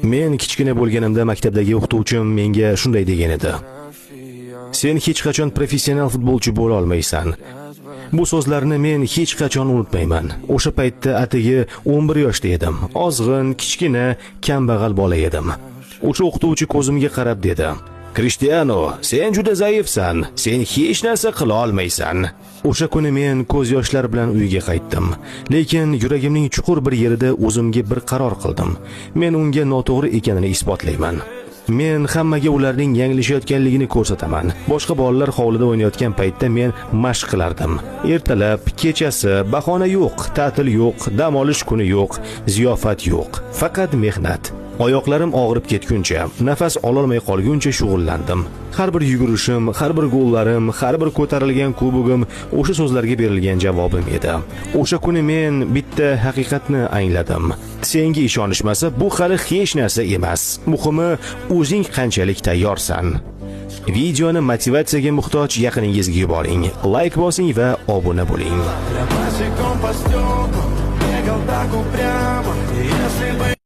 Men kichkina bo'lganimda maktabdagi o'qituvchim menga shunday degan edi: "Sen hech qachon professional futbolchi bo'la olmaysan." Bu so'zlarni men hech qachon unutmayman. O'sha paytda atigi 11 yoshda edim. Ozg'in, kichkina, kambag'al bola edim. O'sha o'qituvchi ko'zimga qarab dedi: "Krishtianu, sen juda zaifsan, sen hech narsa qila olmaysan." O'sha kuni men ko'z yoshlar bilan uyga qaytdim. Lekin yuragimning chuqur bir yerida o'zimga bir qaror qildim. Men unga noto'g'ri ekanini isbotlayman. Men hammaga ularning yanglishayotganligini ko'rsataman. Boshqa bolalar hovlida o'ynayotgan paytda men mashq qilardim. Ertalab, kechasi, bahona yo'q, ta'til yo'q, dam olish kuni yo'q, ziyofat yo'q. Faqat mehnat. Oyoqlarim og'rib ketguncha, nafas ololmay qolguncha shug'ullandim. Har bir yugurishim, har bir gollarim, har bir ko'tarilgan kubogim o'sha so'zlarga berilgan javobim edi. O'sha kuni men bitta haqiqatni angladim. Senga ishonishmasa, bu hali hech narsa emas. Muhimi, o'zing qanchalik tayyorsan. Videoni motivatsiyaga muhtoj yaqiningizga yuboring. Layk bosing va obuna bo'ling. Я босиком по стеклам бегал так упрямо. И если бы